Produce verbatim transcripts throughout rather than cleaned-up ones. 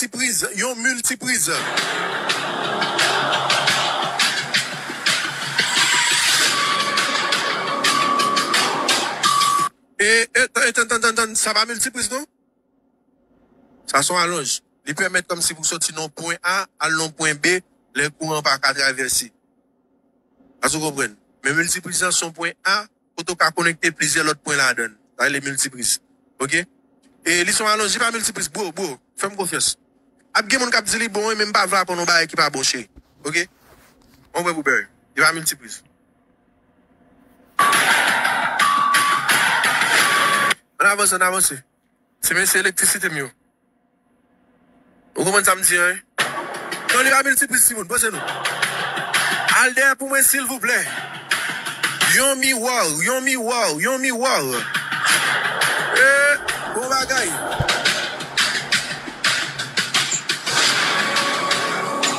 miltipriz, yon miltipriz. E, e, tann, tann, tann, tann, tann, sa pa miltipriz, non? Sa se yon alonj. Li pèmèt kòmsi pou soti nan yon pwen A, al nan yon pwen B, lè kouran pa ka travèse. Èske w konprann? Men miltipriz lan se yon pwen A, kote w ka konekte plizyè lòt pwen ladan l. Sa rele miltipriz. Oke? E li se yon alonj, li pa miltipriz. Bro, bro, fè m konfyans. Ap gen moun k ap di li bon, wi, men m pa vle aprann yon bagay ki pa bon, cheri. Oke? Mwen prè pou bèy. Li pa miltipriz. Ann avanse, ann avanse. Se mesye elektrisite m yo. Ou konprann sa m di an, wi? Non, li pa miltipriz, timoun. Poze nou. Al dèyè pou mwen, silvouplè. Yon miwa, yon miwa, yon miwa. E, bon bagay.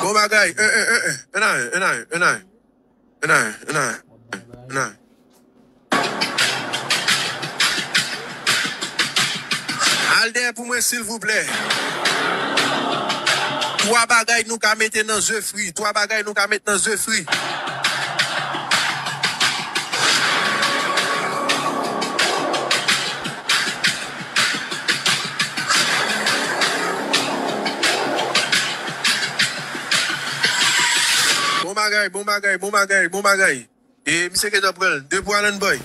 Bon bagay. E, e, e, e. Ann ale, ann ale, ann ale. Ann ale, ann ale, ann ale. Al dèyè pou mwen, silvouplè. Twa bagay nou ka mete nan ze fri. Twa bagay nou ka mete nan ze fri. Bon bagay, bon bagay, bon bagay, bon bagay. E misye gentan pran l. De pou Alan Boy.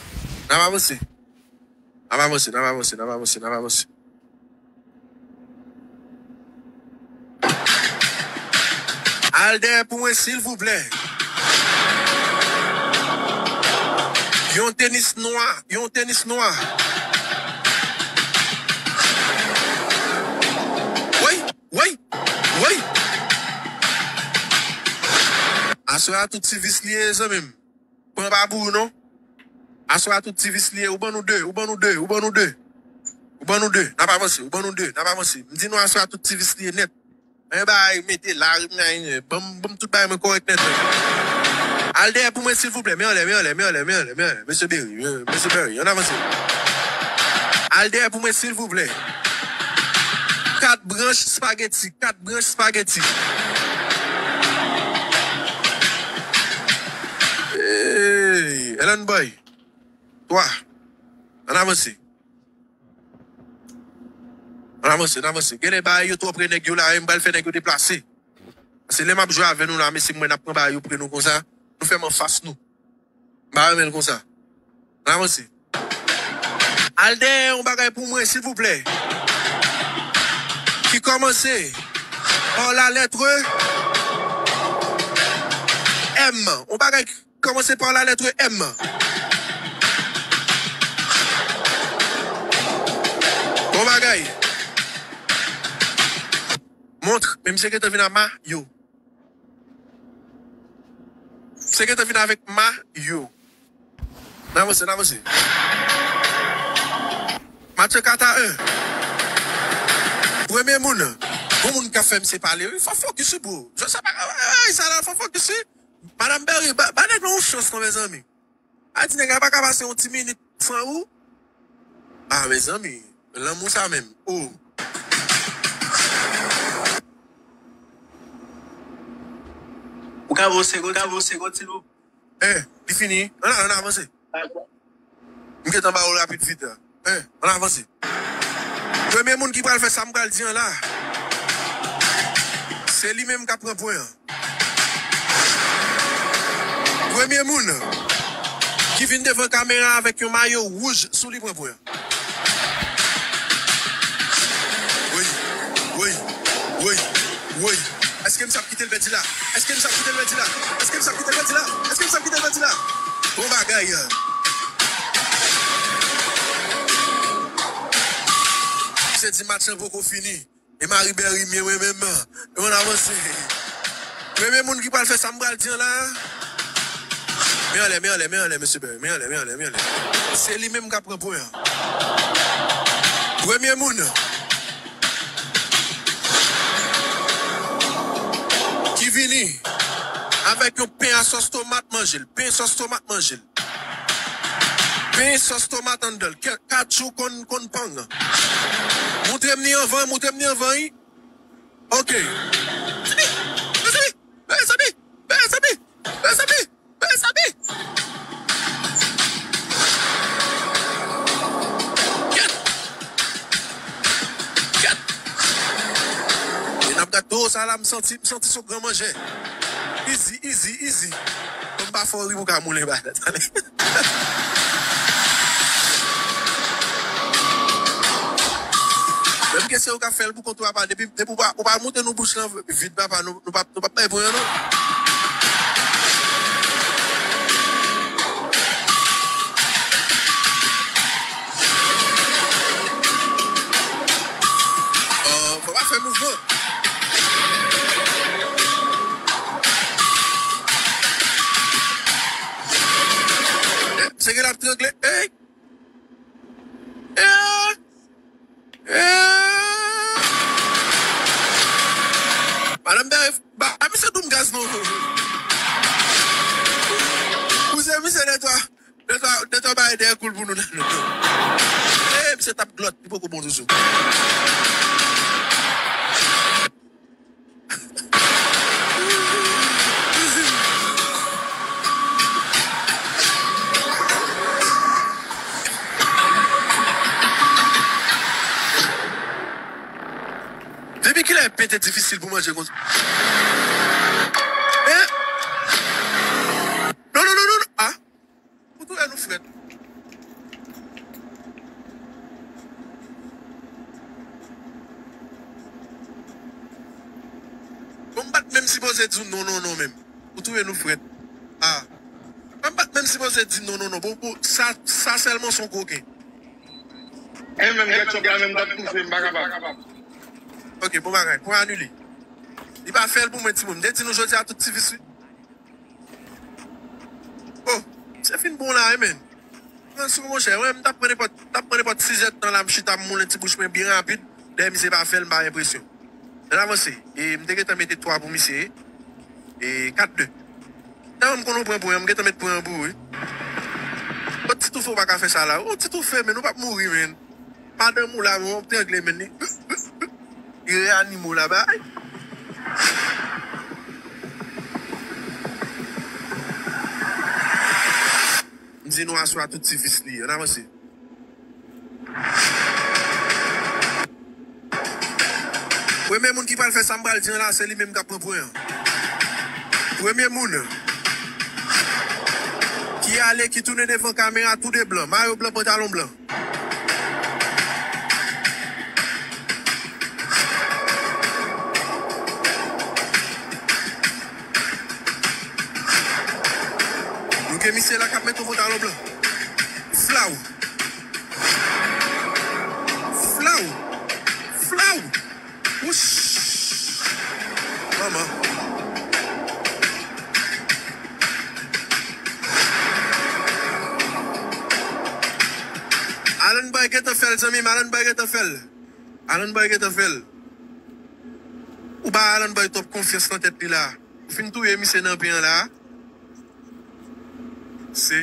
N ap avanse. N ap avanse, n ap avanse, n ap avanse, n ap avanse. Al dèyè pou mwen, silvouplè. Yon tenis nwa, yon tenis nwa. Woy, woy, woy. Aswè a tout ti vis li ye, zanmi m. Pran pa pou ou non. Aswè a tout ti vis li ye. Ou ban nou de, ou ban nou de, ou ban nou de. Ou ban nou de. N ap avanse, ou ban nou de, n ap avanse. M di nou aswè a tout ti vis li ye nèt. Men bagay mete la, ban m, ban m tout bagay mwen kòrèk nèt. Al dèyè pou mwen silvouplè. Men anlè, men anlè, men anlè, men anlè, men anlè. Mesye Berry, mesye Berry, ann avanse. Al dèyè pou mwen silvouplè. Kat branch spageti, kat branch spageti. Hey, Ellen Boy. Twa. Ann avanse. Ann avanse, ann avanse. Genlè bagay yo twò pre nèg yo la, e m pral fè nèg yo deplase. Paske lè m ap jwe avè nou la, mesye, m wè n ap pran bagay yo pre nou konsa. Nou fè m anfas nou. M pa renmen l konsa. Ann avanse. Al dèyè yon bagay pou mwen, silvouplè. Ki kòmanse pa la lettre M. Yon bagay ki kòmanse pa la lettre M. Bon bagay. Montre, men misye gentan vin a mayo. Misye gentan vin avèk mayo. N avanse, n avanse. Match kat a en. Premye moun. Bon moun k ap fè misye pale, wi. Fò fokis, wi, bro. Joseph pa ka bay sa la, fò fokis, wi. Madanm Berry, ba, ba nèg lan yon chans non, mezanmi. A di nèg la pa ka pase yon ti minit san ou. Ah, mezanmi, lanmou sa menm. Oh. Ou ka voye yon segonn, ou ka voye yon segonn, silvouplè. Eh, li fini. Ann, ann avanse. M gentan ba ou rapid vit. Eh, ann avanse. Premye moun ki pral fè sa m pral di an la, se li menm k ap pran pwen an. Premye moun ki vin devan kamera avèk yon mayo wouj sou li pran pwen an. Woy, woy, woy, woy. Èske misye ap kite l pèdi la? Èske misye ap kite l pèdi la? Èske misye ap kite l pèdi la? Èske misye ap kite l pèdi la? Bon bagay. Misye di match lan poko fini. E Marie Berry m ye mwen menm. E ann avanse. Premye moun ki pral fè sa m pral di an la. Men anlè, men anlè, men anlè, mesye Berry. Men anlè, men anlè, men anlè. Se li menm k ap pran pwen an. Premye moun ki vini avèk yon pen a sòs tomat, manje l. Pen sòs tomat, manje l. Pen sòs tomat anndan l. Ke-, katchou konn, konn pang. Montre m ni anvan, montre m ni anvan, wi. Ok. Mezanmi! Mezanmi! Mezanmi! Mezanmi! Mezanmi! Kèt! Kèt! E n ap gade, oh, sa la, m santi, m santi se yon gran manjè. Easy, easy, easy. Ban m pa fè w ri pou w ka moulen bagay la. Menm ke se ou k ap fè l pou kont ou, apa, depi, depi ou pa, ou pa montre nou bouch lan vid, papa, nou, nou p ap, nou p ap bay pwen an, non. Oh, fò pa fè mouvman. Eh, se gen l ap trangle. Ey! Eh! Eh! Madanm Bèf, ba, ba misye doum gaz non. Pouse misye netwa, netwa, netwa bagay dèyè koul pou nou nan. Eh, misye t ap glòt, li poko bon toujou. Depi kilè pen te difisil pou manje konsa? Eh? Non, non, non, non, non. Ah. Ou touye nou frèt. Bon, m pa t menm sipoze di w non, non, non, menm. Ou touye nou frèt. Ah. M pa t menm sipoze di non, non, non. Bon, bon, sa, sa sèlman se yon koken. E menm ketchup la menm t ap toufe m, m pa kapab. Ok, bon bagay. Pwen anile. Li pa fè l pou mwen, timoun. M te di nou jodi a tout ti vis, wi. Oh, se fin bon la, wi, men. Pran sou, monchè. Mwen, m t ap pran nenpòt, t ap pran nenpòt sizèt tan la, m chita, m moulen ti bouch mwen byen rapid. Dèyè misye pa fè l, m pa enpresyon. Ann avanse. E m te gentan mete twa pou misye. E kat de. Tèlman m konn ou pran pwen an, m gentan met pwen an pou ou, wi. Bon, ti toufe ou pa ka fè sa la. Oh, ti toufe, men ou p ap mouri, men. Madanm ou la, men w ap trangle, men li. Li reyanime w la, bay. M di nou aswè a tout ti vis li. Ann avanse. Premye moun ki pral fè sa m pral di an la, se li menm k ap pran pwen an. Premye moun ki ale, ki tounen devan kamera, tou de blan, mayo blan, pantalon blan. Nou gen misye la k ap met yon pantalon blan. Flaw! Flaw! Flaw! Wouch! Manman! Alan Boy gentan fè l, zanmi m, Alan Boy gentan fè l. Alan Boy gentan fè l. Ou ba Alan Boy twòp konfyans nan tèt li la. Ou fin touye misye nan pen an la. Se.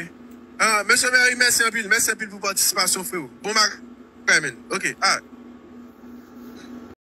Ah, mesye Berry, mèsi anpil. Mèsi anpil pou patisipasyon, freo. Bon bagay, men. Ok, ah.